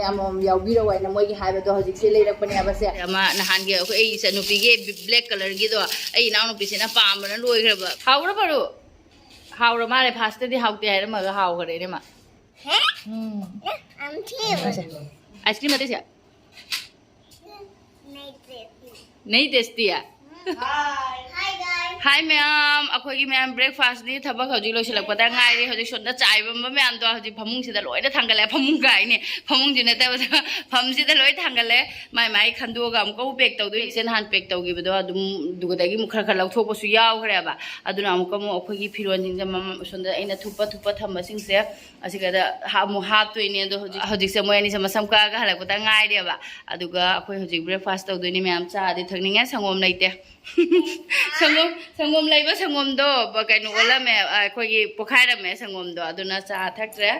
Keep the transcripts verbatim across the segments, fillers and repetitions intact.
ꯑꯃꯃꯝ ꯌꯥꯎꯕꯤꯔꯛꯑꯣ ꯍꯥꯏꯅ ꯃꯣꯏꯒꯤ ꯍꯥꯏꯕꯗꯣ ꯍꯧꯖꯤꯛꯁꯦ ꯂꯩꯔꯛꯄꯅꯦ ꯍꯥꯏꯕꯁꯦ꯫ ꯑꯃ ꯅꯍꯥꯟꯒꯤ ꯑꯩꯈꯣꯏ ꯑꯩ ꯏꯆꯟꯅꯨꯄꯤꯒꯤ black colourꯒꯤꯗꯣ ꯑꯩ ꯏꯅꯥꯎꯅꯨꯄꯤꯁꯤꯅ ꯄꯥꯝꯕꯅ ꯂꯣꯏꯈ꯭ꯔꯕ꯫ ꯍꯥꯎꯔꯕꯔꯣ? ꯍꯥꯎꯔ ꯃꯥꯜꯂꯦ꯫ Firstꯇꯗꯤ ꯍꯥꯎꯇꯦ ꯍꯥꯏꯔꯝꯃꯒ ꯍꯥꯎꯈ꯭ꯔꯦꯅꯦ ꯃꯥ꯫ ꯎꯝ꯫ ꯑꯥꯏꯁ ꯀ꯭ꯔꯤꯝ ꯅꯠꯇꯦꯁꯦ꯫ ꯅꯩ ꯇꯦꯁꯇꯤ꯫ ꯍꯥꯏ ꯃꯌꯥꯝ, ꯑꯩꯈꯣꯏꯒꯤ ꯃꯌꯥꯝ breakfastꯅꯤ꯫ ꯊꯕꯛ ꯍꯧꯖꯤꯛ ꯂꯣꯏꯁꯤꯜꯂꯛꯄꯗ ꯉꯥꯏꯔꯤ꯫ ꯍꯧꯖꯤꯛ ꯁꯣꯝꯗ ꯆꯥꯏꯕꯝꯕ ꯃꯌꯥꯝꯗꯣ ꯍꯧꯖꯤꯛ ꯐꯃꯨꯡꯁꯤꯗ ꯂꯣꯏꯅ ꯊꯥꯡꯒꯠꯂꯦ꯫ ꯐꯃꯨꯡ ꯀꯥꯏꯅꯦ, ꯐꯃꯨꯡꯁꯤ ꯅꯠꯇꯕꯗ ꯐꯝꯁꯤꯗ ꯂꯣꯏ ꯊꯥꯡꯒꯠꯂꯦ꯫ ꯃꯥꯏ ꯃꯥꯏ ꯈꯟꯗꯣꯛꯑꯒ ꯑꯃꯨꯛꯀ ꯑꯃꯨꯛ pack ꯇꯧꯗꯣꯏ꯫ ꯏꯆꯦ ꯅꯍꯥꯟ pack ꯇꯧꯈꯤꯕꯗꯣ ꯑꯗꯨꯝ ꯑꯗꯨꯗꯒꯤ ꯑꯃꯨꯛ ꯈꯔ ꯈꯔ ꯂꯧꯊꯣꯛꯄꯁꯨ ꯌꯥꯎꯈ꯭ꯔꯦꯕ꯫ ꯑꯗꯨꯅ ꯑꯃꯨꯛꯀ ꯑꯃꯨꯛ ꯑꯩꯈꯣꯏꯒꯤ ꯐꯤꯔꯣꯜꯁꯤꯡꯁꯦ ꯁꯣꯝꯗ ꯑꯩꯅ ꯊꯨꯞꯄ ꯊꯨꯞꯄ ꯊꯝꯕꯁꯤꯡꯁꯦ ꯑꯁꯤꯒꯗ ꯍꯥ-, ꯑꯃꯨꯛ ꯍꯥꯞꯇꯣꯏꯅꯦ꯫ ꯑꯗꯣ ꯍꯧꯖꯤꯛ, ꯍꯧꯖꯤꯛꯁꯦ ꯃꯣꯏ ꯑꯅꯤꯁꯦ ꯃꯁꯝ ꯀꯛꯑꯒ ꯍꯜꯂꯛꯄꯗ ꯉꯥꯏꯔꯤꯑꯕ꯫ ꯑꯗꯨꯒ ꯑꯩꯈꯣꯏ ꯍꯧꯖꯤꯛ breakfast ꯇꯧꯗꯣꯏꯅꯦ ꯃꯌꯥꯝ꯫ ꯆꯥꯗꯤ ꯊꯛꯅꯤꯡꯉꯦ, ꯁꯪꯒꯣꯝ ꯂꯩꯇꯦ꯫ ꯁꯪꯒꯣꯝ, ꯁꯪꯒꯣꯝ ꯂꯩꯕ ꯁꯪꯒꯣꯝꯗꯣ ꯕ-, ꯀꯩꯅꯣ ꯑꯣꯜꯂꯝꯃꯦ, ꯑ, ꯑꯩꯈꯣꯏꯒꯤ ꯄꯣꯈꯥꯏꯔꯝꯃꯦ ꯁꯪꯒꯣꯝꯗꯣ꯫ ꯑꯗꯨꯅ ꯆꯥ ꯊꯛꯇ꯭ꯔꯦ꯫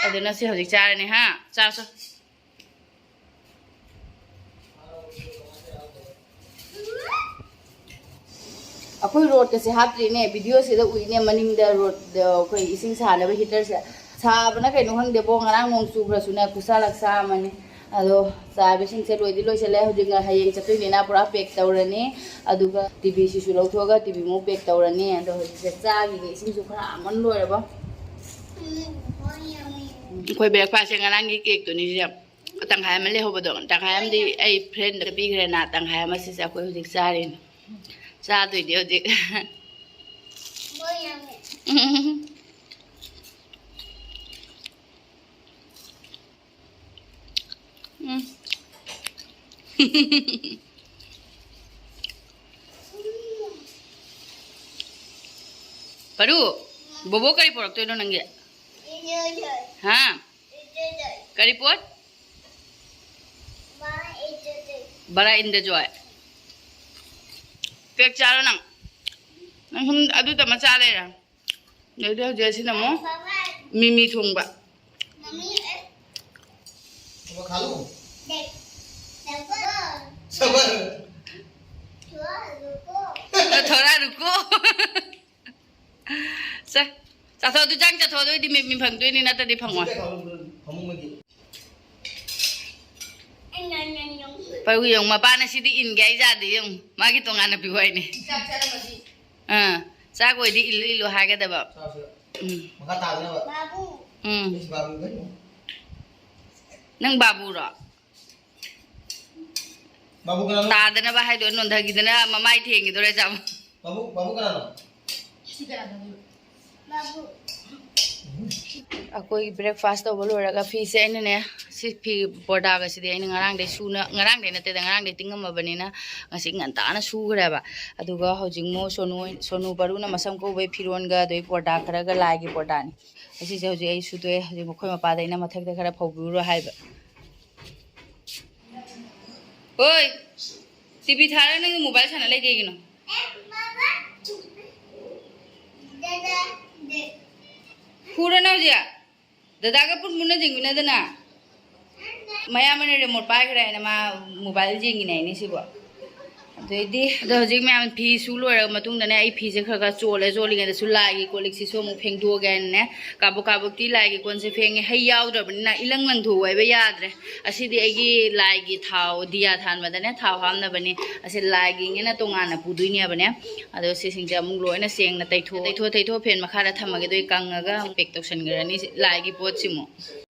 ꯑꯗꯨꯅ ꯁꯤ ꯍꯧꯖꯤꯛ ꯆꯥꯔꯅꯤ ꯍꯥ꯫ ꯆꯥꯁꯨ꯫ ꯑꯩꯈꯣꯏ ꯔꯣꯗꯀꯁꯦ ꯍꯥꯞꯇ꯭ꯔꯤꯅꯦ, videoꯁꯤꯗ ꯎꯏꯅꯦ꯫ ꯃꯅꯤꯡꯗ ꯔꯣꯗ, ꯑꯩꯈꯣꯏ ꯏꯁꯤꯡ ꯁꯥꯅꯕ heaterꯁꯦ꯫ ꯁꯥꯕꯅ ꯀꯩꯅꯣ ꯈꯪꯗꯦꯕꯣ, ꯉꯔꯥꯡ ꯅꯣꯡ ꯆꯨꯈ꯭ꯔꯁꯨꯅꯦ ꯈꯨꯠꯁꯥ ꯂꯛꯁꯥ ꯑꯃꯅꯤ꯫ ꯑꯗꯣ ꯆꯥꯏꯕꯁꯤꯡꯁꯦ ꯂꯣꯏꯗꯤ ꯂꯣꯏꯁꯤꯜꯂꯦ꯫ ꯍꯧꯖꯤꯛ ꯍꯌꯦꯡ ꯆꯠꯇꯣꯏꯅꯤꯅ ꯄꯨꯔꯥ pack ꯇꯧꯔꯅꯤ꯫ ꯑꯗꯨꯒ TVꯁꯤꯁꯨ ꯂꯧꯊꯣꯛꯑꯒ TV ꯑꯃꯨꯛ pack ꯇꯧꯔꯅꯤ꯫ ꯑꯗꯣ ꯍꯧꯖꯤꯛꯁꯦ ꯆꯥꯈꯤꯒꯦ, ꯏꯁꯤꯡꯁꯨ ꯈꯔ ꯑꯃꯟ ꯂꯣꯏꯔꯕ꯫ ꯑꯩꯈꯣꯏ breakfastꯁꯦ ꯉꯔꯥꯡꯒꯤ cakeꯇꯨꯅꯤ ꯁꯤꯁꯦ꯫ ꯇꯪꯈꯥꯏ ꯑꯃ ꯂꯩꯍꯧꯕꯗꯣ, ꯇꯪꯈꯥꯏ ꯑꯃꯗꯤ ꯑꯩ friendꯗ ꯄꯤꯈ꯭ꯔꯦꯅ, ꯇꯪꯈꯥꯏ ꯑꯃ ꯁꯤꯁꯦ ꯑꯩꯈꯣꯏ ꯍꯧꯖꯤꯛ ꯆꯥꯔꯤꯅꯤ꯫ ꯆꯥꯗꯣꯏꯗꯤ ꯍꯧꯖꯤꯛ꯫ ꯎꯝ꯫ ꯄꯔꯨ, ꯕꯣꯕꯣ ꯀꯔꯤ ꯄꯨꯔꯛꯇꯣꯏꯅꯣ ꯅꯪꯒꯤ? ꯍꯥ? ꯀꯔꯤ ꯄꯣꯠ? ꯕꯔꯥ ꯏꯟꯗ ꯖꯣꯏ꯫ Cake ꯆꯥꯔꯣ ꯅꯪ꯫ ꯅꯪ ꯁꯨꯝ ꯑꯗꯨꯇ ꯃꯆꯥ ꯂꯩꯔꯦ꯫ ꯑꯗꯩꯗꯤ ꯍꯧꯖꯤꯛ ꯑꯁꯤꯅ ꯑꯃꯨꯛ ꯃꯤꯃꯤ ꯊꯣꯡꯕ꯫ ꯊꯣꯔꯥ ꯔꯨꯀꯣ꯫ ꯁꯦ, ꯆꯥꯊꯣꯛ, ꯑꯗꯨ ꯆꯥꯡ ꯆꯥꯊꯣꯛ, ꯑꯗꯨ ꯑꯣꯏꯗꯤ ꯃꯤꯃꯤ ꯐꯪꯗꯣꯏꯅꯤ, ꯅꯠꯇ꯭ꯔꯗꯤ ꯐꯪꯉꯣꯏ꯫ ꯐꯃꯨꯡꯗꯒꯤ꯫ ꯄꯔꯨ ꯌꯦꯡꯉꯨ, ꯃꯄꯥꯅ ꯁꯤꯗꯤ ꯏꯟꯒꯦ ꯍꯥꯏꯖꯥꯗꯦ ꯌꯦꯡꯉꯨ, ꯃꯥꯒꯤ ꯇꯣꯉꯥꯟꯅ ꯄꯤꯌꯨ ꯍꯥꯏꯅꯦ꯫ ꯆꯥꯛ ꯆꯥꯔꯝꯃꯗꯤ꯫ ꯑꯥ, ꯆꯥꯛ ꯑꯣꯏꯗꯤ ꯏꯜꯂꯨ ꯏꯜꯂꯨ ꯍꯥꯏꯒꯗꯕ꯫ ꯆꯥꯁꯤꯔ? ꯎꯝ꯫ ꯃꯈꯥ ꯇꯥꯗꯅꯕ꯫ ꯕꯥꯕꯨ꯫ ꯎꯝ꯫ ꯏꯁ, ꯕꯥꯕꯨ ꯀꯩꯅꯣ? ꯅꯪ ꯕꯥꯕꯨꯔꯣ? ꯕꯥꯕꯨ ꯀꯅꯥꯅꯣ? ꯇꯥꯗꯅꯕ ꯍꯥꯏꯗꯣ ꯅꯣꯟꯊꯈꯤꯗꯅ ꯃꯃꯥꯏ ꯊꯦꯡꯈꯤꯗꯣꯔꯦ ꯆꯥꯃ꯫ ꯕꯥꯕꯨ, ꯕꯥꯕꯨ ꯀꯅꯥꯅꯣ? ꯁꯤ ꯀꯅꯥꯅꯣ? ꯕꯥꯕꯨ꯫ ꯑꯩꯈꯣꯏ breakfast ꯇꯧꯕ ꯂꯣꯏꯔꯒ ꯐꯤꯁꯦ ꯑꯩꯅꯅꯦ, ꯁꯤ ꯐꯤ ꯄꯣꯔꯗꯥꯒꯁꯤꯗꯤ ꯑꯩꯅ ꯉꯔꯥꯡꯗꯩ ꯁꯨꯅ, ꯉꯔꯥꯡꯗꯩ ꯅꯠꯇꯦꯗ, ꯉꯔꯥꯡꯗꯩ ꯇꯤꯡꯉꯝꯃꯕꯅꯤꯅ ꯉꯁꯤ ꯉꯟꯇꯥꯅ ꯁꯨꯈ꯭ꯔꯦꯕ꯫ ꯑꯗꯨꯒ ꯍꯧꯖꯤꯛ ꯃꯨꯛ ꯁꯣꯅꯨ, ꯁꯣꯅꯨ ꯕꯔꯨꯅ ꯃꯁꯝ ꯀꯛꯎꯕꯩ ꯐꯤꯔꯣꯟꯒ ꯑꯗꯩ ꯄꯣꯔꯗꯥ ꯈꯔꯒ ꯂꯥꯏꯒꯤ ꯄꯣꯔꯗꯥꯅꯤ꯫ ꯑꯁꯤꯁꯦ ꯍꯧꯖꯤꯛ ꯑꯩ ꯁꯨꯗꯣꯛꯑꯦ꯫ ꯍꯧꯖꯤꯛ ꯃꯈꯣꯏ ꯃꯄꯥꯗ ꯑꯩꯅ ꯃꯊꯛꯇ ꯈꯔ ꯐꯧꯕꯤꯔꯨꯔꯣ ꯍꯥꯏꯕ꯫ ꯍꯣꯏ, ꯇꯤꯚꯤ ꯊꯥꯔꯒ ꯅꯪ ꯃꯣꯕꯥꯏꯜ ꯁꯥꯟꯅ ꯂꯩ ꯀꯩꯒꯤꯅꯣ? ꯐꯨꯔꯅ ꯍꯧꯖꯤꯛ? ꯗꯗꯥꯒ ꯄꯨꯟ ꯄꯨꯟꯅ ꯌꯦꯡꯃꯤꯟꯅꯗꯅ꯫ ꯃꯌꯥꯝꯕꯅ remote ꯄꯥꯏꯈ꯭ꯔꯦ ꯍꯥꯏꯅ ꯃꯥ ꯃꯣꯕꯥꯏꯜ ꯌꯦꯡꯉꯤꯅꯦ ꯍꯥꯏꯅꯦ ꯁꯤꯕꯣ꯫ ꯑꯗꯩꯗꯤ, ꯑꯗꯣ ꯍꯧꯖꯤꯛ ꯃꯌꯥꯝ ꯐꯤ ꯁꯨ ꯂꯣꯏꯔꯕ ꯃꯇꯨꯡꯗꯅꯦ, ꯑꯩ ꯐꯤꯁꯦ ꯈꯔ ꯈꯔ ꯆꯣꯠꯂꯦ, ꯆꯣꯠꯂꯤꯉꯩꯗꯁꯨ ꯂꯥꯏꯒꯤ ꯀꯣꯜ ꯂꯤꯛꯁꯤꯁꯨ ꯑꯃꯨꯛ ꯐꯦꯡꯗꯣꯛꯑꯒꯦ ꯍꯥꯏꯅꯅꯦ, ꯀꯥꯕꯛ ꯀꯥꯕꯛꯇꯤ ꯂꯥꯏꯒꯤ ꯀꯣꯟꯁꯦ ꯐꯦꯡꯉꯦ, ꯍꯩ ꯌꯥꯎꯗ꯭ꯔꯕꯅꯤꯅ ꯏꯂꯪ ꯂꯪꯊꯣꯛꯎ ꯍꯥꯏꯕ ꯌꯥꯗ꯭ꯔꯦ꯫ ꯑꯁꯤꯗꯤ ꯑꯩꯒꯤ ꯂꯥꯏꯒꯤ ꯊꯥꯎ, ꯗꯤꯌꯥ ꯊꯥꯟꯕꯗꯅꯦ ꯊꯥꯎ ꯍꯥꯞꯅꯕꯅꯦ, ꯑꯁꯤ ꯂꯥꯏꯒꯤꯅꯦꯅ ꯇꯣꯉꯥꯟꯅ ꯄꯨꯗꯣꯏꯅꯦꯕꯅꯦ꯫ ꯑꯗꯣ ꯁꯤꯁꯤꯡꯁꯦ ꯑꯃꯨꯛ ꯂꯣꯏꯅ ꯁꯦꯡꯅ ꯇꯩꯊꯣꯛ, ꯇꯩꯊꯣꯛ, ꯇꯩꯊꯣꯛ, ꯐꯦꯟ ꯃꯈꯥꯗ ꯊꯝꯃꯒꯦ, ꯑꯗꯨꯒ ꯀꯪꯉꯒ ꯑꯃꯨꯛ pack ꯇꯧꯁꯟꯈ꯭ꯔꯅꯤ ꯁꯤ ꯂꯥꯏꯒꯤ ꯄꯣꯠꯁꯤꯃꯨꯛ꯫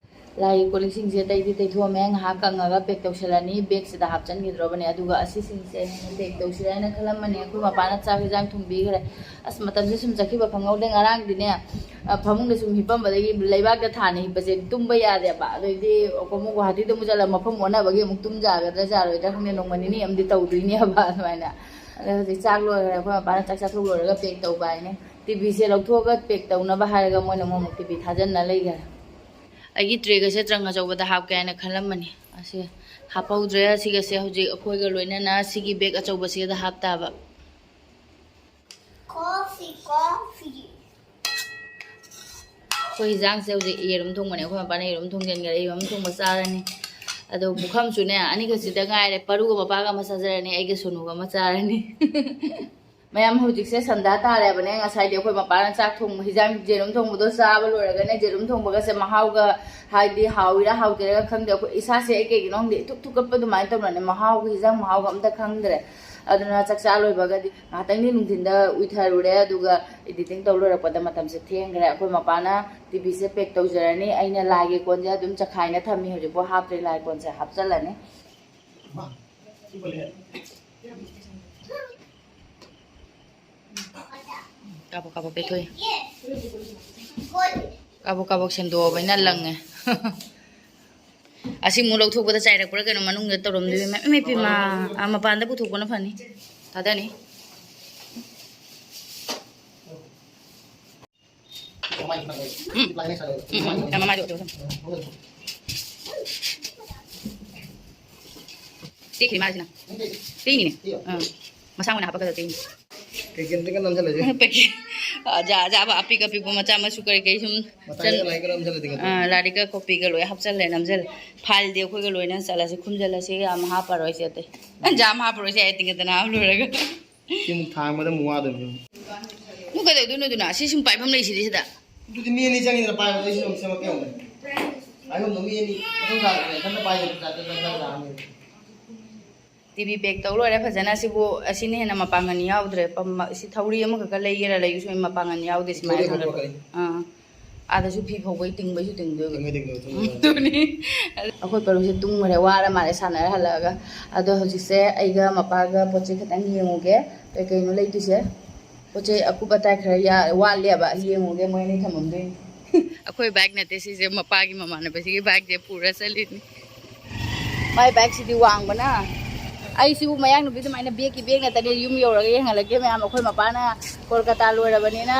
ꯂꯥꯏꯒꯤ ꯀꯣꯜ ꯂꯤꯛꯁꯤꯡꯁꯦ ꯑꯇꯩꯗꯤ ꯇꯩꯊꯣꯛꯑꯝꯃꯦ, ꯉꯥꯏꯍꯥꯛ ꯀꯪꯉꯒ pack ꯇꯧꯁꯜꯂꯅꯤ, bag ꯁꯤꯗ ꯍꯥꯞꯆꯤꯟꯈꯤꯗ꯭ꯔꯣꯕꯅꯦ꯫ ꯑꯗꯨꯒ ꯑꯁꯤꯁꯤꯡꯁꯦ ꯑꯩꯅ pack ꯇꯧꯁꯤꯔꯥ ꯍꯥꯏꯅ ꯈꯜꯂꯝꯕꯅꯦ꯫ ꯑꯩꯈꯣꯏ ꯃꯄꯥꯅ ꯆꯥꯛ ꯍꯦꯟꯖꯥꯡ ꯊꯣꯡꯕꯤꯈ꯭ꯔꯦ꯫ ꯑꯁ, ꯃꯇꯝꯁꯦ ꯁꯨꯝ ꯆꯠꯈꯤꯕ ꯈꯪꯍꯧꯗꯦ꯫ ꯉꯔꯥꯡꯗꯤꯅꯦ, ꯑ, ꯐꯃꯨꯡꯗ ꯁꯨꯝ ꯍꯤꯞꯄꯝꯕꯗꯒꯤ ꯂꯩꯕꯥꯛꯇ ꯊꯥꯅ ꯍꯤꯞꯄꯁꯦ ꯇꯨꯝꯕ ꯌꯥꯗꯦꯕ꯫ ꯑꯗꯩꯗꯤ ꯑꯃꯨꯛ ꯒꯨꯍꯥꯇꯤꯗ ꯑꯃꯨꯛ ꯆꯠꯂꯒ ꯃꯐꯝ ꯑꯣꯟꯅꯕꯒꯤ ꯑꯃꯨꯛ ꯇꯨꯝ ꯌꯥꯒꯗ꯭ꯔꯥ ꯌꯥꯔꯣꯏꯗ꯭ꯔꯥ ꯈꯪꯗꯦ, ꯅꯣꯡꯃ ꯅꯤꯅꯤ ꯑꯃꯗꯤ ꯇꯧꯗꯣꯏꯅꯦꯕ ꯑꯗꯨꯃꯥꯏꯅ꯫ ꯑꯗꯣ ꯍꯧꯖꯤꯛ ꯆꯥꯛ ꯂꯣꯏꯈ꯭ꯔꯦ, ꯑꯩꯈꯣꯏ ꯃꯄꯥꯅ ꯆꯥꯛ ꯆꯥꯊꯣꯛ ꯂꯣꯏꯔꯒ pack ꯇꯧꯕ ꯍꯥꯏꯅꯦ꯫ ꯇꯤꯚꯤꯁꯦ ꯂꯧꯊꯣꯛꯑꯒ pack ꯇꯧꯅꯕ ꯍꯥꯏꯔꯒ ꯃꯣꯏꯅ ꯑꯃꯨꯛ, ꯑꯃꯨꯛ ꯇꯤꯚꯤ ꯊꯥꯖꯟꯅ ꯂꯩꯈꯔꯦ꯫ ꯑꯩꯒꯤ tray ꯒꯁꯦ ꯇ꯭ꯔꯪ ꯑꯆꯧꯕꯗ ꯍꯥꯞꯀꯦ ꯍꯥꯏꯅ ꯈꯜꯂꯝꯕꯅꯤ, ꯑꯁꯤ ꯍꯥꯞꯍꯧꯗ꯭ꯔꯦ꯫ ꯑꯁꯤꯒꯁꯦ ꯍꯧꯖꯤꯛ ꯑꯩꯈꯣꯏꯒ ꯂꯣꯏꯅꯅ ꯁꯤꯒꯤ bag ꯑꯆꯧꯕꯁꯤꯗ ꯍꯥꯞꯇꯥꯕ꯫ Coffee, coffee. ꯑꯩꯈꯣꯏ ꯍꯤꯟꯖꯥꯡꯁꯦ ꯍꯧꯖꯤꯛ ꯌꯦꯔꯨꯝ ꯊꯣꯡꯕꯅꯦ, ꯑꯩꯈꯣꯏ ꯃꯄꯥꯅ ꯌꯦꯔꯨꯝ ꯊꯣꯡꯖꯤꯟꯈꯔꯦ, ꯌꯦꯔꯨꯝ ꯊꯣꯡꯕ ꯆꯥꯔꯅꯤ꯫ ꯑꯗꯣ ꯄꯨꯈꯝꯁꯨꯅꯦ ꯑꯅꯤꯈꯛꯁꯤꯗ ꯉꯥꯏꯔꯦ, ꯄꯔꯨꯒ ꯃꯄꯥꯒ ꯑꯃ ꯆꯥꯖꯔꯅꯤ, ꯑꯩꯒ ꯁꯣꯅꯨꯒ ꯑꯃ ꯆꯥꯔꯅꯤ꯫ ꯃꯌꯥꯝ, ꯍꯧꯖꯤꯛꯁꯦ ꯁꯟꯗꯥ ꯇꯥꯔꯦꯕꯅꯦ꯫ ꯉꯁꯥꯏꯗꯤ ꯑꯩꯈꯣꯏ ꯃꯄꯥꯅ ꯆꯥꯛ ꯊꯣꯡꯕ, ꯍꯤꯟꯖꯥꯡ, ꯌꯦꯔꯨꯝ ꯊꯣꯡꯕꯗꯣ ꯆꯥꯕ ꯂꯣꯏꯔꯒꯅꯦ, ꯌꯦꯔꯨꯝ ꯊꯣꯡꯕꯒꯁꯦ ꯃꯍꯥꯎꯒ, ꯍꯥꯏꯗꯤ ꯍꯥꯎꯏꯔꯥ ꯍꯥꯎꯇꯦꯔꯥꯒ ꯈꯪꯗꯦ꯫ ꯑꯩꯈꯣꯏ ꯏꯁꯥꯁꯦ ꯑꯩ ꯀꯩꯒꯤꯅꯣ ꯈꯪꯗꯦ, ꯏꯊꯨꯛ ꯊꯨꯛꯀꯠꯄ ꯑꯗꯨꯃꯥꯏꯅ ꯇꯧꯅꯅꯦ, ꯃꯍꯥꯎꯒ, ꯍꯤꯟꯖꯥꯡ ꯃꯍꯥꯎꯒ ꯑꯝꯇ ꯈꯪꯗ꯭ꯔꯦ꯫ ꯑꯗꯨꯅ ꯆꯥꯛ ꯆꯥ ꯂꯣꯏꯕꯒꯗꯤ ꯉꯥꯏꯍꯥꯛꯇꯪꯗꯤ ꯅꯨꯡꯊꯤꯟꯗ ꯎꯏꯊꯔꯨꯔꯦ, ꯑꯗꯨꯒ editing ꯇꯧ ꯂꯣꯏꯔꯛꯄꯗ ꯃꯇꯝꯁꯦ ꯊꯦꯡꯈ꯭ꯔꯦ꯫ ꯑꯩꯈꯣꯏ ꯃꯄꯥꯅ ꯇꯤꯚꯤꯁꯦ pack ꯇꯧꯖꯔꯅꯤ, ꯑꯩꯅ ꯂꯥꯏꯒꯤ ꯀꯣꯟꯁꯦ ꯑꯗꯨꯝ ꯆꯈꯥꯏꯅ ꯊꯝꯃꯤ, ꯍꯧꯖꯤꯛꯐꯥꯎ ꯍꯥꯞꯇ꯭ꯔꯤ꯫ ꯂꯥꯏ ꯀꯣꯟꯁꯦ ꯍꯥꯞꯆꯜꯂꯅꯤ꯫ ꯀꯥꯕꯛ ꯀꯥꯕꯛ ꯇꯩꯊꯣꯛꯏ꯫ ꯀꯥꯕꯛ ꯀꯥꯕꯛ ꯁꯦꯡꯗꯣꯛꯑꯕꯅꯤꯅ ꯂꯪꯉꯦ꯫ ꯑꯁꯤ ꯑꯃꯨꯛ ꯂꯧꯊꯣꯛꯄꯗ ꯆꯥꯏꯔꯛꯄ꯭ꯔꯥ ꯀꯩꯅꯣ ꯃꯅꯨꯡꯗ ꯇꯧꯔꯝꯗꯣꯏꯕ ꯃꯌꯥꯝ꯫ ꯏꯃꯥ ꯏꯄꯦꯝꯃ꯫ ꯑꯥ, ꯃꯄꯥꯟꯗ ꯄꯨꯊꯣꯛꯄꯅ ꯐꯅꯤ꯫ ꯊꯥꯗꯅꯤ꯫ ꯎꯝ꯫ ꯎꯝ, ꯎꯝ꯫ ꯊꯝꯃꯣ, ꯃꯥꯏꯗꯣ ꯑꯗꯨꯝ ꯊꯝꯃꯣ꯫ ꯇꯦꯛꯈ꯭ꯔꯤ ꯃꯥꯁꯤꯅ꯫ ꯇꯦꯛꯏꯅꯦ꯫ ꯑꯥ꯫ ꯃꯁꯥ ꯑꯣꯏꯅ ꯍꯥꯞꯄꯛꯀꯗꯕ ꯇꯦꯛꯏꯅꯦ꯫ ꯀꯩꯀꯩꯅꯣꯗꯤ ꯈꯔ ꯅꯝꯖꯜꯂꯁꯤ꯫ ꯄꯦꯀꯦꯠ꯫ ꯑꯖꯥ ꯑꯖꯥꯕ ꯑꯄꯤꯛ ꯑꯄꯤꯛꯄ ꯃꯆꯥ ꯃꯁꯨ ꯀꯔꯤ ꯀꯔꯤ ꯁꯨꯝ ꯃꯇꯥꯏꯗ ꯆꯟ-, ꯂꯥꯏꯔꯤꯛ ꯈꯔ ꯅꯝꯖꯜꯂꯗꯤ ꯈꯔ ꯑꯥ, ꯂꯥꯏꯔꯤꯛꯀ ꯈꯣꯠꯄꯤꯒ ꯂꯣꯏ ꯍꯥꯞꯆꯜꯂꯦ, ꯅꯝꯖꯜꯂꯦ꯫ ꯐꯥꯏꯜꯗꯤ ꯑꯩꯈꯣꯏꯒ ꯂꯣꯏꯅ ꯆꯠꯂꯁꯤ, ꯈꯨꯝꯖꯜꯂꯁꯤ, ꯌꯥꯝ ꯍꯥꯞꯄꯔꯣꯏꯁꯦ ꯑꯇꯩ꯫ ꯌꯥꯝ ꯍꯥꯞꯄꯔꯣꯏꯁꯦ ꯑꯩ ꯇꯤꯡꯒꯗꯅ ꯍꯥꯞ ꯂꯣꯏꯔꯒ꯫ ꯁꯤ ꯑꯃꯨꯛ ꯊꯥꯡꯕꯗ ꯑꯃꯨꯛ ꯋꯥꯗꯣꯏꯅꯤ꯫ ꯑꯗꯨ ꯀꯩꯗꯧꯗꯣꯏꯅꯣ ꯑꯗꯨꯅ? ꯁꯤ ꯁꯨꯝ ꯄꯥꯏꯐꯝ ꯂꯩꯁꯤꯗꯤ ꯁꯤꯗ꯫ ꯑꯗꯨꯗꯤ ꯃꯤ ꯑꯅꯤ ꯆꯪꯉꯤꯗꯅ ꯄꯥꯏꯕꯗ, ꯑꯩꯁꯨ ꯑꯗꯨꯝ ꯁꯦꯝꯃꯛꯀꯦ ꯌꯦꯡꯉꯨꯅꯦ꯫ ꯄꯥꯏꯐꯝꯗꯣ ꯃꯤ ꯑꯅꯤ ꯃꯊꯧ ꯇꯥꯗ꯭ꯔꯦ, ꯏꯊꯟꯇ ꯄꯥꯏꯗ꯭ꯔꯗꯤ ꯇꯥ-, ꯇꯥ-, ꯇꯥ-, ꯇꯥ-, ꯇꯥꯔꯅꯤ꯫ ꯇꯤꯚꯤ pack ꯇꯧ ꯂꯣꯏꯔꯦ ꯐꯖꯅ꯫ ꯁꯤꯕꯨ, ꯑꯁꯤꯅ ꯍꯦꯟꯅ ꯃꯄꯥꯡꯒꯜ ꯌꯥꯎꯗ꯭ꯔꯦ꯫ ꯄꯝ-, ꯁꯤ ꯊꯧꯔꯤ ꯑꯃꯈꯛꯀ ꯂꯩꯒꯦꯔꯥ ꯂꯩꯒꯦꯁꯨ ꯃꯄꯥꯡꯒꯜ ꯌꯥꯎꯗꯦ ꯁꯨꯃꯥꯏꯅ ꯊꯧꯔꯤ ꯈꯜꯂꯒ꯫ ꯑꯃꯈꯛ ꯄꯨꯔꯛꯀꯅꯤ꯫ ꯑꯥ꯫ ꯑꯥꯗꯁꯨ ꯐꯤ ꯐꯧꯕꯩ ꯇꯤꯡꯕꯩꯁꯨ ꯇꯤꯡꯗꯣꯏꯕ꯫ ꯇꯤꯡꯕꯩ ꯇꯤꯡꯗꯣꯏꯕ, ꯇꯤꯡꯕꯩ ꯎꯝ, ꯇꯤꯡꯗꯣꯏꯕ꯫ ꯑꯗꯨꯅꯤ꯫ ꯑꯩꯈꯣꯏ ꯄꯔꯨꯁꯦ ꯇꯨꯝꯈ꯭ꯔꯦ, ꯋꯥꯔ ꯃꯥꯜꯂꯦ ꯁꯥꯟꯅꯔ ꯍꯜꯂꯛꯑꯒ꯫ ꯑꯗꯣ ꯍꯧꯖꯤꯛꯁꯦ ꯑꯩꯒ ꯃꯄꯥꯒ ꯄꯣꯠ ꯆꯩ ꯈꯤꯇꯪ ꯌꯦꯡꯉꯨꯒꯦ, ꯀꯩ ꯀꯩꯅꯣ ꯂꯩꯗꯣꯏꯁꯦ꯫ ꯄꯣꯠ ꯆꯩ ꯑꯀꯨꯞ ꯑꯇꯥꯏ ꯈꯔ ꯌꯥ-, ꯋꯥꯠꯂꯦꯕ, ꯌꯦꯡꯉꯨꯒꯦ, ꯃꯣꯏ ꯑꯅꯤ ꯊꯝꯃꯝꯗꯣꯏꯅꯤ꯫ ꯑꯩꯈꯣꯏ bag ꯅꯠꯇꯦ ꯁꯤꯁꯦ, ꯃꯄꯥꯒꯤ ꯃꯃꯥꯟꯅꯕꯁꯤꯒꯤ bagꯁꯦ ꯄꯨꯔ ꯆꯠꯂꯤꯅꯤ꯫ ꯃꯥꯏ bagꯁꯤꯗꯤ ꯋꯥꯡꯕꯅ꯫ ꯑꯩꯁꯤꯕꯨ ꯃꯌꯥꯡ ꯅꯨꯄꯤ ꯑꯗꯨꯃꯥꯏꯅ bagꯀꯤ bag ꯅꯠꯇꯅꯦ, ꯌꯨꯝ ꯌꯧꯔꯒ ꯌꯦꯡꯍꯜꯂꯛꯀꯦ ꯃꯌꯥꯝ꯫ ꯑꯩꯈꯣꯏ ꯃꯄꯥꯅ ꯀꯣꯜꯀꯇꯥ ꯂꯣꯏꯔꯕꯅꯤꯅ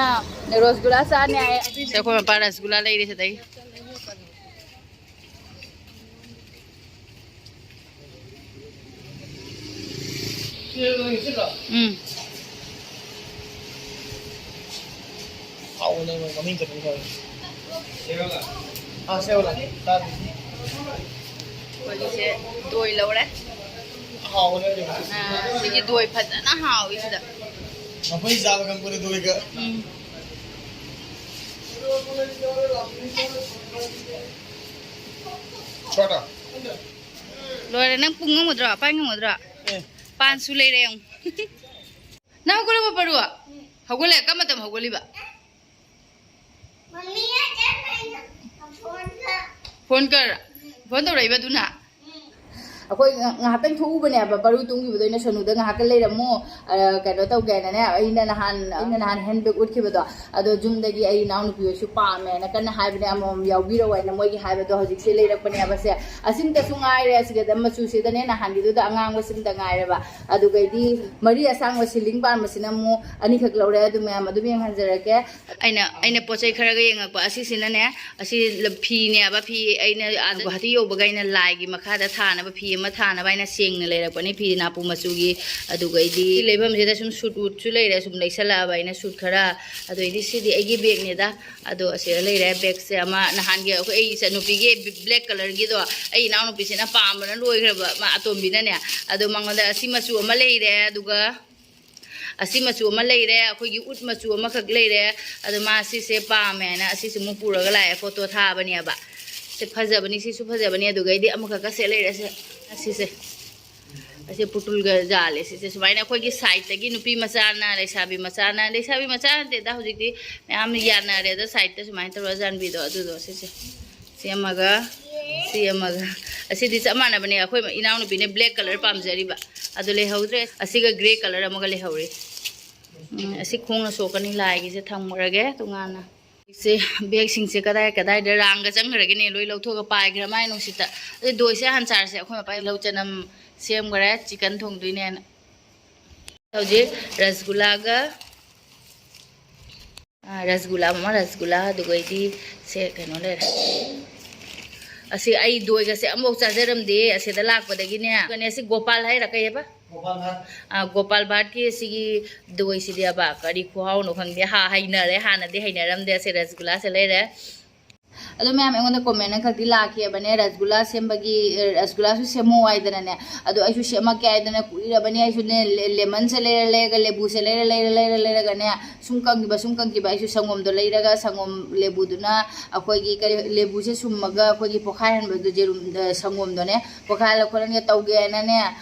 ꯔꯣꯁꯒꯨꯂꯥ ꯆꯥꯅꯤ ꯍꯥꯏ꯫ ꯁꯦ, ꯑꯩꯈꯣꯏ ꯃꯄꯥ ꯔꯁꯒꯨꯂꯥ ꯂꯩꯔꯦ ꯁꯤꯗꯒꯤ꯫ ꯎꯝ꯫ ꯍꯥꯎꯕꯅꯦ, ꯃꯃꯤꯡ ꯆꯠꯄ ꯐꯥꯎꯔꯦ꯫ ꯑꯥ, ꯁꯦ, ꯍꯣꯏ, ꯂꯥꯛꯑꯦ꯫ ꯆꯥꯗ꯭ꯔꯤ꯫ ꯑꯩꯈꯣꯏꯒꯤꯁꯦ ꯗꯣꯏ ꯂꯧꯔꯦ꯫ ꯍꯥꯎꯕꯅꯦ, ꯍꯧꯖꯤꯛ꯫ ꯑꯥ, ꯁꯤꯒꯤ ꯗꯣꯏ ꯐꯖꯅ ꯍꯥꯎꯋꯤ ꯁꯤꯗ꯫ ꯃꯐꯩ ꯆꯥꯕ ꯈꯪꯕꯅꯦ ꯑꯗꯨꯒ꯫ ꯎꯝ꯫ ꯂꯣꯏꯔꯦ, ꯅꯪ ꯄꯨꯡ ꯉꯝꯒꯗ꯭ꯔꯣ? ꯄꯥꯏ ꯉꯝꯒꯗ꯭ꯔꯣ? ꯑꯦ꯫ ꯄꯥꯟꯁꯨ ꯂꯩꯔꯦ ꯌꯦꯡꯉꯨ꯫ ꯅꯪ ꯍꯧꯒꯠꯂꯕꯣ, ꯄꯔꯨ? ꯍꯧꯒꯠꯂꯦ꯫ ꯀꯔꯝꯕ ꯃꯇꯝ ꯍꯧꯒꯠꯂꯤꯕ? ꯃꯝꯃꯤ, ꯐꯣꯟ ꯀꯔ-, ꯐꯣꯟ ꯇꯧꯔꯛꯏꯕ ꯑꯗꯨꯅ? ꯑꯩꯈꯣꯏ ꯉ-, ꯉꯥꯏꯍꯥꯛꯇꯪ ꯊꯣꯛꯎꯕꯅꯦꯕ, ꯕꯔꯨ ꯇꯨꯝꯈꯤꯕꯗꯣ꯫ ꯑꯩꯅ ꯁꯣꯅꯨꯗ ꯉꯥꯏꯍꯥꯛꯇ ꯂꯩꯔꯝꯃꯨ, ꯑ, ꯀꯩꯅꯣ ꯇꯧꯒꯦꯅꯅꯦ꯫ ꯑꯩꯅ ꯅꯍꯥꯟ, ꯑꯩꯅ ꯅꯍꯥꯟ ꯍꯦꯟ ꯕꯦꯒ ꯎꯠꯈꯤꯕꯗꯣ, ꯑꯗꯣ ꯌꯨꯝꯗꯒꯤ ꯑꯩ ꯏꯅꯥꯎꯅꯨꯄꯤ ꯍꯣꯏꯁꯨ ꯄꯥꯝꯃꯦꯅ ꯀꯟꯅ ꯍꯥꯏꯕꯅꯦ, ꯑꯃꯃꯝ ꯌꯥꯎꯕꯤꯔꯛꯑꯣ ꯍꯥꯏꯅ꯫ ꯃꯣꯏꯒꯤ ꯍꯥꯏꯕꯗꯣ ꯍꯧꯖꯤꯛꯁꯦ ꯂꯩꯔꯛꯄꯅꯦꯕ꯫ ꯁꯦ, ꯑꯁꯤꯝꯇꯁꯨ ꯉꯥꯏꯔꯦ, ꯑꯁꯤꯗ ꯃꯆꯨꯁꯤꯗꯅꯦ, ꯅꯍꯥꯟꯒꯤꯗꯨꯗ ꯑꯉꯥꯡꯕꯁꯤꯝꯇ ꯉꯥꯏꯔꯦꯕ꯫ ꯑꯗꯨꯒꯩꯗꯤ ꯃꯔꯤ ꯑꯁꯥꯡꯕ ꯁꯤꯂꯤꯡ ꯄꯥꯟꯕꯁꯤꯅ ꯑꯃꯨꯛ ꯑꯅꯤꯈꯛ ꯂꯧꯔꯦ, ꯑꯗꯨ ꯃꯌꯥꯝ ꯑꯗꯨꯝ ꯌꯦꯡꯍꯟꯖꯔꯛꯀꯦ꯫ ꯑꯩꯅ, ꯑꯩꯅ ꯄꯣꯠ ꯆꯩ ꯈꯔꯒ ꯌꯦꯡꯉꯛꯄ ꯑꯁꯤꯁꯤꯅꯅꯦ, ꯑꯁꯤ ꯐꯤꯅꯦꯕ, ꯐꯤ ꯑꯩꯅ ꯑꯥꯗ ꯒꯨꯋꯥꯍꯥꯇꯤ ꯌꯧꯕꯒ ꯑꯩꯅ ꯂꯥꯏꯒꯤ ꯃꯈꯥꯗ ꯊꯥꯅꯕ ꯐꯤ ꯑꯃ ꯊꯥꯅꯕ ꯑꯩꯅ ꯁꯦꯡꯅ ꯂꯩꯔꯛꯄꯅꯦ, ꯐꯤ ꯅꯥꯄꯨ ꯃꯆꯨꯒꯤ꯫ ꯑꯗꯨꯒ ꯑꯩꯗꯤ ꯂꯩꯐꯝꯁꯤꯗ ꯁꯨꯝ ꯁꯨꯠ ꯋꯨꯠꯁꯨ ꯂꯩꯔꯦ, ꯁꯨꯝ ꯂꯩꯁꯜꯂꯛꯑꯕ ꯑꯩꯅ ꯁꯨꯠ ꯈꯔ꯫ ꯑꯗꯨ ꯑꯩꯗꯤ ꯁꯤꯗꯤ ꯑꯩꯒꯤ ꯕꯦꯒꯅꯦꯗ꯫ ꯑꯗꯣ ꯑꯁꯤꯗ ꯂꯩꯔꯦ ꯕꯦꯒꯁꯦ ꯑꯃ, ꯅꯍꯥꯟꯒꯤ ꯑꯩꯈꯣꯏ ꯑꯩ ꯏꯆꯟꯅꯨꯄꯤꯒꯤ ꯕ꯭ꯂꯦꯛ ꯀꯂꯔꯒꯤꯗꯣ ꯑꯩ ꯏꯅꯥꯎꯅꯨꯄꯤꯁꯤꯅ ꯄꯥꯝꯕꯅ ꯂꯣꯏꯈ꯭ꯔꯕ, ꯃꯥ ꯑꯇꯣꯝꯕꯤꯅꯅꯦ꯫ ꯑꯗꯣ ꯃꯉꯣꯟꯗ ꯑꯁꯤ ꯃꯆꯨ ꯑꯃ ꯂꯩꯔꯦ, ꯑꯗꯨꯒ ꯑꯁꯤ ꯃꯆꯨ ꯑꯃ ꯂꯩꯔꯦ, ꯑꯩꯈꯣꯏꯒꯤ ꯎꯠ ꯃꯆꯨ ꯑꯃꯈꯛ ꯂꯩꯔꯦ꯫ ꯑꯗꯣ ꯃꯥ ꯁꯤꯁꯦ ꯄꯥꯝꯃꯦ ꯍꯥꯏꯅ ꯑꯁꯤꯁꯦ ꯑꯃꯨꯛ ꯄꯨꯔꯒ ꯂꯥꯛꯑꯦ, ꯐꯣꯇꯣ ꯊꯥꯕꯅꯦꯕ꯫ ꯁꯦ ꯐꯖꯕꯅꯤ, ꯁꯤꯁꯨ ꯐꯖꯕꯅꯤ꯫ ꯑꯗꯨꯒꯩꯗꯤ ꯑꯃꯈꯛꯀꯁꯦ ꯂꯩꯔꯦ, ꯁꯦ, ꯑꯁꯤꯁꯦ꯫ ꯑꯁꯤ ꯄꯨꯇꯨꯜꯒ ꯖꯥꯜꯂꯦ꯫ ꯁꯤꯁꯦ ꯁꯨꯃꯥꯏꯅ ꯑꯩꯈꯣꯏꯒꯤ ꯁꯥꯏꯠꯇꯒꯤ ꯅꯨꯄꯤ ꯃꯆꯥꯅ, ꯂꯩꯁꯥꯕꯤ ꯃꯆꯥꯅ, ꯂꯩꯁꯥꯕꯤ ꯃꯆꯥ ꯅꯠꯇꯦꯗ, ꯍꯧꯖꯤꯛꯇꯤ ꯃꯌꯥꯝ ꯌꯥꯅꯔꯦꯗ, ꯁꯥꯏꯠꯇ ꯁꯨꯃꯥꯏꯅ ꯇꯧꯔꯒ ꯖꯥꯟꯕꯤꯗꯣ, ꯑꯗꯨꯗꯣ꯫ ꯁꯤꯁꯦ, ꯁꯤ ꯑꯃꯒ, ꯁꯤ ꯑꯃꯒ꯫ ꯑꯁꯤꯗꯤ ꯆꯞ ꯃꯥꯟꯅꯕꯅꯦ, ꯑꯩꯈꯣꯏ ꯏꯅꯥꯎꯅꯨꯄꯤꯅ ꯕ꯭ꯂꯦꯛ ꯀꯂꯔ ꯄꯥꯝꯖꯔꯤꯕ꯫ ꯑꯗꯨ ꯂꯩꯍꯧꯗ꯭ꯔꯦ꯫ ꯑꯁꯤꯒ ꯒ꯭ꯔꯦ ꯀꯂꯔ ꯑꯃꯒ ꯂꯩꯍꯧꯔꯤ꯫ ꯎꯝ, ꯑꯁꯤ ꯈꯣꯡꯅ ꯁꯣꯛꯀꯅꯤ, ꯂꯥꯏꯒꯤꯁꯦ ꯊꯝꯈ꯭ꯔꯒꯦ ꯇꯣꯉꯥꯟꯅ꯫ ꯁꯤ ꯕꯦꯒꯁꯤꯡꯁꯦ ꯀꯗꯥꯏ ꯀꯗꯥꯏꯗ ꯔꯥꯡꯒ ꯆꯪꯈ꯭ꯔꯒꯦꯅꯦ, ꯂꯣꯏ ꯂꯧꯊꯣꯛꯑꯒ ꯄꯥꯏꯈ꯭ꯔ ꯃꯥꯏ ꯅꯨꯡꯁꯤꯠꯇ꯫ ꯑꯗꯨ ꯗꯣꯏꯁꯦ ꯍꯥꯟꯅ ꯆꯥꯔꯁꯦ꯫ ꯑꯩꯈꯣꯏ ꯃꯄꯥ ꯇꯤꯜꯍꯧ ꯆꯅꯝ ꯁꯦꯝꯈ꯭ꯔꯦ, ꯆꯤꯀꯟ ꯊꯣꯡꯗꯣꯏꯅꯦꯅ꯫ ꯍꯧꯖꯤꯛ ꯔꯁꯒꯨꯂꯥꯒ, ꯑꯥ, ꯔꯁꯒꯨꯂꯥ, ꯃꯃꯥ ꯔꯁꯒꯨꯂꯥ, ꯑꯗꯨꯒꯩꯗꯤ ꯁꯦ ꯀꯩꯅꯣ ꯂꯩꯔꯦ꯫ ꯑꯁꯤ ꯑꯩ ꯗꯣꯏꯒꯁꯦ ꯑꯃꯐꯥꯎ ꯆꯥꯖꯔꯝꯗꯦ ꯑꯁꯤꯗ ꯂꯥꯛꯄꯗꯒꯤꯅꯦ꯫ ꯑꯗꯨꯒꯅꯦ ꯁꯤ ꯒꯣꯄꯥꯜ ꯍꯥꯏꯔ ꯀꯩ ꯍꯥꯏꯕ? ꯒꯣꯄꯥꯜ ꯚꯥꯠ꯫ ꯑꯥ, ꯒꯣꯄꯥꯜ ꯚꯥꯠꯀꯤ ꯁꯤꯒꯤ ꯗꯣꯏꯁꯤꯗꯤ ꯑꯕ ꯀꯔꯤ ꯈꯨꯍꯥꯎꯅꯣ ꯈꯪꯗꯦ꯫ ꯍꯥ, ꯍꯩꯅꯔꯦ, ꯍꯥꯟꯅꯗꯤ ꯍꯩꯅꯔꯝꯗꯦ꯫ ꯑꯁꯤ ꯔꯁꯒꯨꯂꯥꯁꯦ ꯂꯩꯔꯦ꯫ ꯑꯗꯣ ꯃꯌꯥꯝ ꯑꯩꯉꯣꯟꯗ comment ꯑꯃꯈꯛꯇꯤ ꯂꯥꯛꯈꯤꯕꯅꯦ, ꯔꯁꯒꯨꯂꯥ ꯁꯦꯝꯕꯒꯤ, ꯑ, ꯔꯁꯒꯨꯂꯥꯁꯨ ꯁꯦꯝꯃꯣ ꯍꯥꯏꯗꯅꯅꯦ꯫ ꯑꯗꯣ ꯑꯩꯁꯨ ꯁꯦꯝꯃꯛꯀꯦ ꯍꯥꯏꯗꯅ ꯀꯨꯏꯔꯕꯅꯦ꯫ ꯑꯩꯁꯨꯅꯦ, ꯂꯦ-, lemonꯁꯦ ꯂꯩꯔ ꯂꯩꯔꯒ, ꯂꯦꯕꯨꯁꯦ ꯂꯩꯔ ꯂꯩꯔ ꯂꯩꯔ ꯂꯩꯔꯒꯅꯦ, ꯁꯨꯝ ꯀꯪꯈꯤꯕ, ꯁꯨꯝ ꯀꯪꯈꯤꯕ꯫ ꯑꯩꯁꯨ ꯁꯪꯒꯣꯝꯗꯣ ꯂꯩꯔꯒ, ꯁꯪꯒꯣꯝ ꯂꯦꯕꯨꯗꯨꯅ ꯑꯩꯈꯣꯏꯒꯤ ꯀꯔꯤ, ꯂꯦꯕꯨꯁꯦ ꯁꯨꯝꯃꯒ ꯑꯩꯈꯣꯏꯒꯤ ꯄꯣꯈꯥꯏꯍꯟꯕꯗꯣ, ꯌꯦꯔꯨꯝ, ꯑ, ꯁꯪꯒꯣꯝꯗꯣꯅꯦ ꯄꯣꯈꯥꯏꯍꯜꯂ ꯈꯣꯠꯍꯟꯒ ꯇꯧꯒꯦ ꯍꯥꯏꯅꯅꯦ,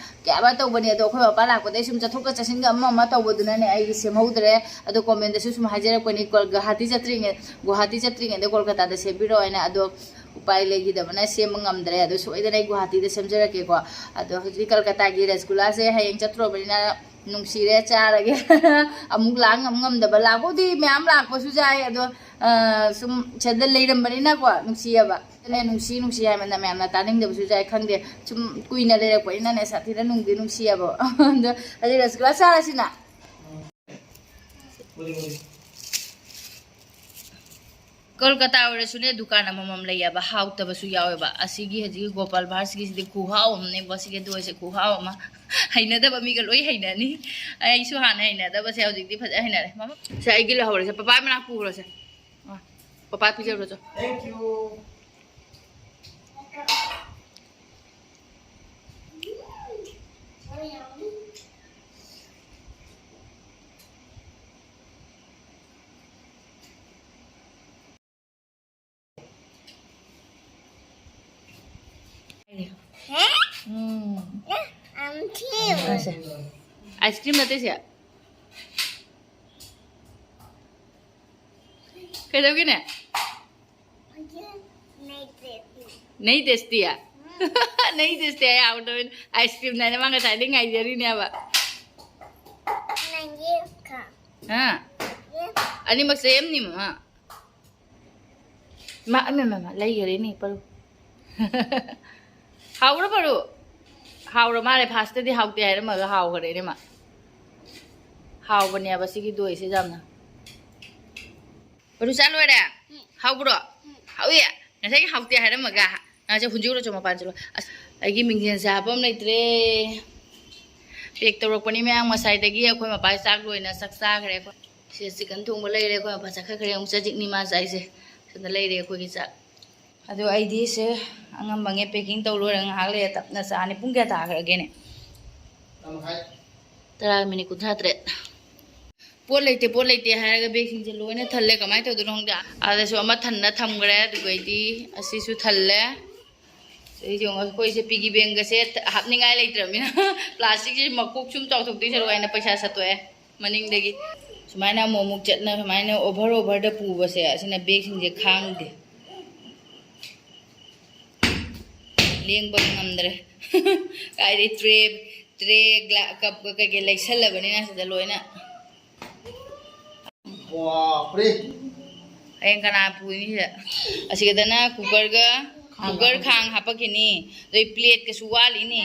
ꯀꯌꯥꯕ ꯇꯧꯕꯅꯦ꯫ ꯑꯗꯣ ꯑꯩꯈꯣꯏ ꯃꯄꯥ ꯂꯥꯛꯄꯗꯩ ꯁꯨꯝ ꯆꯠꯊꯣꯛꯀ ꯆꯠꯁꯤꯟꯒ ꯑꯃ ꯑꯃ ꯇꯧꯕꯗꯨꯅꯅꯦ ꯑꯩꯒꯤ ꯁꯦꯝꯍꯧꯗ꯭ꯔꯦ꯫ ꯑꯗꯣ commentꯗꯁꯨ ꯁꯨꯝ ꯍꯥꯏꯖꯔꯛꯄꯅꯤ, ꯀꯣꯜ-, ꯒꯨꯋꯥꯍꯥꯇꯤ ꯆꯠꯇ꯭ꯔꯤꯉꯩ, ꯒꯨꯋꯥꯍꯥꯇꯤ ꯆꯠꯇ꯭ꯔꯤꯉꯩꯗ ꯀꯣꯜꯀꯇꯥꯗ ꯁꯦꯝꯕꯤꯔꯛꯑꯣ ꯍꯥꯏꯅ꯫ ꯑꯗꯣ ꯎꯄꯥꯏ ꯂꯩꯈꯤꯗꯕꯅ ꯁꯦꯝꯕ ꯉꯝꯗ꯭ꯔꯦ꯫ ꯑꯗꯣ ꯁꯣꯏꯗꯅ ꯑꯩ ꯒꯨꯋꯥꯍꯥꯇꯤꯗ ꯁꯦꯝꯖꯔꯛꯀꯦꯀꯣ꯫ ꯑꯗꯣ ꯍꯧꯖꯤꯛ ꯀꯜꯀꯇꯥꯒꯤ ꯔꯁꯒꯨꯂꯥꯁꯦ ꯍꯌꯦꯡ ꯆꯠꯇ꯭ꯔꯣꯕꯅꯤꯅ ꯅꯨꯡꯁꯤꯔꯦ, ꯆꯥꯔꯒꯦ꯫ ꯑꯃꯨꯛ ꯂꯥꯛ ꯉꯝ ꯉꯝꯗꯕ, ꯂꯥꯛꯄꯕꯨꯗꯤ ꯃꯌꯥꯝ ꯂꯥꯛꯄꯁꯨ ꯌꯥꯏ, ꯑꯗꯣ, ꯑ, ꯁꯨꯝ ꯁꯤꯗ ꯂꯩꯔꯝꯕꯅꯤꯅꯀꯣ, ꯅꯨꯡꯁꯤꯌꯦꯕ꯫ ꯑꯗꯨꯅꯦ ꯅꯨꯡꯁꯤ ꯅꯨꯡꯁꯤ ꯍꯥꯏꯃꯟꯗ ꯃꯌꯥꯝꯅ ꯇꯥꯅꯤꯡꯗꯕꯁꯨ ꯌꯥꯏ, ꯈꯪꯗꯦ꯫ ꯁꯨꯝ ꯀꯨꯏꯅ ꯂꯩꯔꯛꯄꯅꯤꯅꯅꯦ ꯁꯥꯊꯤꯅ ꯅꯨꯡꯗꯤ ꯅꯨꯡꯁꯤꯌꯦꯕ꯫ ꯑꯗꯣ ꯑꯗꯨ ꯔꯁꯒꯨꯂꯥ ꯆꯥꯔꯁꯤꯅ꯫ ꯀꯣꯜꯀꯇꯥ ꯑꯣꯏꯔꯁꯨꯅꯦ, ꯗꯨꯀꯥꯟ ꯑꯃꯃꯝ ꯂꯩꯌꯦꯕ, ꯍꯥꯎꯇꯕꯁꯨ ꯌꯥꯎꯋꯦꯕ꯫ ꯑꯁꯤꯒꯤ ꯍꯧꯖꯤꯛꯀꯤ ꯒꯣꯄꯥꯜ ꯚꯥꯔꯠꯁꯀꯤꯁꯤꯗꯤ ꯈꯨꯍꯥꯎ ꯑꯃꯅꯦꯕꯣ, ꯁꯤꯒꯤ ꯑꯗꯨ ꯑꯣꯏꯔꯁꯦ ꯈꯨꯍꯥꯎ ꯑꯃ꯫ ꯍꯩꯅꯗꯕ ꯃꯤꯒ ꯂꯣꯏ ꯍꯩꯅꯅꯤ꯫ ꯑꯩꯁꯨ ꯍꯥꯟꯅ ꯍꯩꯅꯗꯕꯁꯦ ꯍꯧꯖꯤꯛꯇꯤ ꯐꯖꯅ ꯍꯩꯅꯔꯦ꯫ ꯃꯃꯥ, ꯁꯦ, ꯑꯩꯒꯤ ꯂꯧꯍꯧꯔꯁꯦ, ꯄꯄꯥ ꯃꯅꯥꯛ ꯄꯨꯈ꯭ꯔꯁꯦ꯫ ꯑ, ꯄꯄꯥ ꯄꯤꯖꯔꯨꯔꯣ ꯆꯣ꯫ Thank you. ꯎꯝ꯫ ꯑꯁꯦ꯫ Ice cream ꯅꯠꯇꯦ ꯁꯦ꯫ ꯀꯩꯗꯧꯒꯦꯅꯦ? ꯅꯩ ꯇꯦꯁꯇꯤ꯫ ꯅꯩ ꯇꯦꯁꯇꯤ ꯍꯥꯏ ꯍꯥꯎꯗꯕꯅꯤ꯫ Ice cream ꯅꯥꯏꯅ ꯃꯥ ꯉꯁꯥꯏꯗꯩ ꯉꯥꯏꯖꯔꯤꯅꯦꯕ꯫ ꯍꯥ? ꯑꯅꯤꯃꯛ same ꯅꯤ ꯃꯃꯥ꯫ ꯃꯥ, ꯃꯥ, ꯃꯥ, ꯃꯥ, ꯂꯩꯈꯔꯦꯅꯦ ꯄꯔꯨ꯫ ꯍꯥꯎꯕ꯭ꯔꯣ ꯄꯔꯨ? ꯍꯥꯎꯔ ꯃꯥꯜꯂꯦ, first ꯇꯗꯤ ꯍꯥꯎꯇꯦ ꯍꯥꯏꯔꯝꯃꯒ ꯍꯥꯎꯈꯔꯦꯅꯦ ꯃꯥ꯫ ꯍꯥꯎꯕꯅꯦꯕ ꯁꯤꯒꯤ ꯗꯣꯏꯁꯦ ꯌꯥꯝꯅ꯫ ꯄꯔꯨ ꯆꯥ ꯂꯣꯏꯔꯦ? ꯍꯥꯎꯕ꯭ꯔꯣ? ꯍꯥꯎꯏ? ꯉꯁꯥꯏꯒꯤ ꯍꯥꯎꯇꯦ ꯍꯥꯏꯔꯝꯃꯒ꯫ ꯉꯥꯁꯦ ꯍꯨꯟꯖꯤꯎꯔꯣ ꯆꯣ, ꯃꯄꯥꯟ ꯆꯠꯂꯣ꯫ ꯑꯁ, ꯑꯩꯒꯤ ꯃꯤꯡꯖꯦꯜꯁꯦ ꯍꯥꯞꯄ ꯑꯃ ꯂꯩꯇ꯭ꯔꯦ꯫ Pack ꯇꯧꯔꯛꯄꯅꯤ ꯃꯌꯥꯝ, ꯉꯁꯥꯏꯗꯒꯤ ꯑꯩꯈꯣꯏ ꯃꯄꯥꯒꯤ ꯆꯥꯛ ꯂꯣꯏꯅ ꯆꯥꯛ ꯆꯥꯈ꯭ꯔꯦ꯫ ꯁꯤꯗ chicken ꯊꯣꯡꯕ ꯂꯩꯔꯦ, ꯑꯩꯈꯣꯏ ꯃꯄꯥ ꯆꯠꯈ꯭ꯔꯦ, ꯑꯃꯨꯛ ꯆꯖꯤꯛꯅꯤ ꯃꯥ ꯆꯥꯏꯁꯦ꯫ ꯁꯤꯗ ꯂꯩꯔꯦ ꯑꯩꯈꯣꯏꯒꯤ ꯆꯥꯛ꯫ ꯑꯗꯣ ꯑꯩꯗꯤ ꯁꯦ ꯑꯉꯝꯕꯉꯩ packing ꯇꯧ ꯂꯣꯏꯔꯒ ꯉꯥꯏꯍꯥꯛ ꯂꯩꯔ ꯇꯞꯅ ꯆꯥꯅꯤ꯫ ꯄꯨꯡ ꯀꯌꯥ ꯇꯥꯈ꯭ꯔꯒꯦꯅꯦ? ꯇꯔꯥ ꯃꯈꯥꯏ꯫ ꯇꯔꯥꯒ ꯃꯤꯅꯤꯠ ꯀꯨꯟꯊ꯭ꯔꯥ ꯇꯔꯦꯠ꯫ ꯄꯣꯠ ꯂꯩꯇꯦ, ꯄꯣꯠ ꯂꯩꯇꯦ ꯍꯥꯏꯔꯒ ꯕꯦꯒꯁꯤꯡꯁꯦ ꯂꯣꯏꯅ ꯊꯜꯂꯦ꯫ ꯀꯃꯥꯏꯅ ꯇꯧꯗꯣꯏꯅꯣ ꯈꯪꯗꯦ꯫ ꯑꯗꯁꯨ ꯑꯃ ꯊꯟꯅ ꯊꯝꯈ꯭ꯔꯦ, ꯑꯗꯨꯒꯩꯗꯤ ꯑꯁꯤꯁꯨ ꯊꯜꯂꯦ꯫ ꯑꯗꯩꯗꯤ ꯌꯦꯡꯉꯣ, ꯑꯩꯈꯣꯏꯁꯦ piggy bankꯒꯁꯦ ꯍꯥꯞꯅꯤꯡꯉꯥꯏ ꯂꯩꯇ꯭ꯔꯕꯅꯤꯅ plasticꯁꯦ ꯃꯀꯣꯛ ꯁꯨꯝ ꯆꯥꯎꯊꯣꯛꯇꯣꯏ ꯁꯔꯨꯛ ꯍꯥꯏꯅ ꯄꯩꯁꯥ ꯁꯠꯇꯣꯛꯑꯦ ꯃꯅꯤꯡꯗꯒꯤ꯫ ꯁꯨꯃꯥꯏꯅ ꯑꯃꯨꯛ ꯑꯃꯨꯛ ꯆꯠꯅ ꯁꯨꯃꯥꯏꯅ over overꯗ ꯄꯨꯕꯁꯦ ꯑꯁꯤꯅ ꯕꯦꯒꯁꯤꯡꯁꯦ ꯈꯥꯡꯗꯦ꯫ ꯂꯦꯡꯕ ꯉꯝꯗ꯭ꯔꯦ꯫ ꯀꯥꯏꯗꯩ tray, tray, gla-, cupꯀ ꯀꯩꯀꯩ ꯂꯩꯁꯜꯂꯕꯅꯤꯅ ꯁꯤꯗ ꯂꯣꯏꯅ꯫ ꯍꯌꯦꯡ ꯀꯅꯥ ꯄꯨꯅꯤ ꯁꯤꯗ? ꯑꯁꯤꯒꯗꯅ cookerꯒ, cooker ꯈꯥꯡ ꯍꯥꯄꯛꯈꯤꯅꯤ꯫ ꯑꯗꯩ plateꯀꯁꯨ ꯋꯥꯠꯂꯤꯅꯤ꯫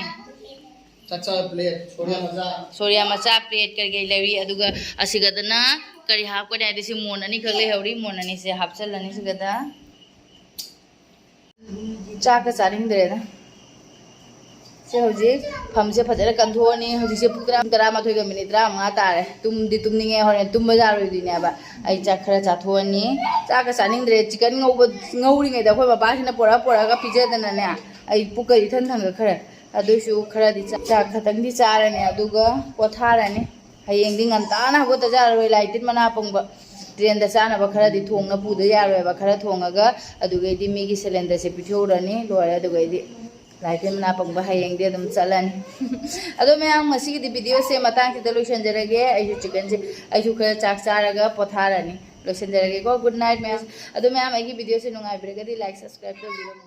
ꯆꯥꯛ ꯆꯥꯕ plate, ꯁꯣꯔꯤꯌꯥ ꯃꯆꯥ꯫ ꯁꯣꯔꯤꯌꯥ ꯃꯆꯥ plate ꯀꯔꯤ ꯀꯔꯤ ꯂꯩꯔꯤ? ꯑꯗꯨꯒ ꯑꯁꯤꯒꯗꯅ ꯀꯔꯤ ꯍꯥꯞꯀꯅꯤ ꯍꯥꯏꯗꯤ ꯁꯤ ꯃꯣꯟ ꯑꯅꯤꯈꯛ ꯂꯩꯍꯧꯔꯤ, ꯃꯣꯟ ꯑꯅꯤꯁꯦ ꯍꯥꯞꯆꯜꯂꯅꯤ ꯁꯤꯒꯗ꯫ ꯆꯥꯛꯀ ꯆꯥꯅꯤꯡꯗ꯭ꯔꯦꯗ꯫ ꯁꯦ ꯍꯧꯖꯤꯛ ꯐꯝꯁꯦ ꯐꯖꯅ ꯀꯟꯊꯣꯛꯑꯅꯤ꯫ ꯍꯧꯖꯤꯛꯁꯦ ꯄꯨꯡ ꯇꯔꯥ, ꯇꯔꯥꯃꯥꯊꯣꯏꯒ ꯃꯤꯅꯤꯠ ꯇꯔꯥꯃꯉꯥ ꯇꯥꯔꯦ꯫ ꯇꯨꯝꯗꯤ ꯇꯨꯝꯅꯤꯡꯉꯦ, ꯍꯣꯔꯦꯟ ꯇꯨꯝꯕ ꯌꯥꯔꯣꯏꯗꯣꯏꯅꯦꯕ꯫ ꯑꯩ ꯆꯥꯛ ꯈꯔ ꯆꯥꯊꯣꯛꯑꯅꯤ꯫ ꯆꯥꯛꯀ ꯆꯥꯅꯤꯡꯗ꯭ꯔꯦ꯫ Chicken ꯉꯧꯕ, ꯉꯧꯔꯤꯉꯩꯗ ꯑꯩꯈꯣꯏ ꯕꯕꯥꯁꯤꯅ ꯄꯨꯔꯛ ꯄꯨꯔꯛꯑꯒ ꯄꯤꯖꯗꯅꯅꯦ, ꯑꯩ ꯄꯨꯛꯀ ꯏꯊꯟ ꯊꯟꯒꯠꯈ꯭ꯔꯦ꯫ ꯑꯗꯨꯏꯁꯨ ꯈꯔꯗꯤ ꯆꯥ-, ꯆꯥꯛ ꯈꯇꯪꯗꯤ ꯆꯥꯔꯅꯤ, ꯑꯗꯨꯒ ꯄꯣꯊꯥꯔꯅꯤ꯫ ꯍꯌꯦꯡꯗꯤ ꯉꯟꯇꯥꯅ ꯍꯧꯒꯠꯇ ꯌꯥꯔꯔꯣꯏ, ꯂꯥꯏ ꯇꯤꯟ ꯃꯅꯥ ꯄꯪꯕ꯫ Trainꯗ ꯆꯥꯅꯕ ꯈꯔꯗꯤ ꯊꯣꯡꯅ ꯄꯨꯗ ꯌꯥꯔꯣꯏꯕ꯫ ꯈꯔ ꯊꯣꯡꯉꯒ ꯑꯗꯨꯒꯩꯗꯤ ꯃꯤꯒꯤ cylinderꯁꯦ ꯄꯤꯊꯣꯛꯎꯔꯅꯤ, ꯂꯣꯏꯔꯦ꯫ ꯑꯗꯨꯒꯩꯗꯤ ꯂꯥꯏ ꯇꯤꯟ ꯃꯅꯥ ꯄꯪꯕ ꯍꯌꯦꯡꯗꯤ ꯑꯗꯨꯝ ꯆꯠꯂꯅꯤ꯫ ꯑꯗꯣ ꯃꯌꯥꯝ, ꯉꯁꯤꯒꯤꯗꯤ videoꯁꯦ ꯃꯇꯥꯡꯁꯤꯗ ꯂꯣꯏꯁꯤꯟꯖꯔꯒꯦ꯫ ꯑꯩꯁꯨ chickenꯁꯦ, ꯑꯩꯁꯨ ꯈꯔ ꯆꯥꯛ ꯆꯥꯔꯒ ꯄꯣꯊꯥꯔꯅꯤ꯫ ꯂꯣꯏꯁꯤꯟꯖꯔꯒꯦꯀꯣ꯫ Good night ꯃꯌꯥꯝ꯫ ꯑꯗꯣ ꯃꯌꯥꯝ, ꯑꯩꯒꯤ videoꯁꯦ ꯅꯨꯡꯉꯥꯏꯕꯤꯔꯒꯗꯤ like, subscribe ꯇꯧꯕꯤꯔꯝꯃꯨ꯫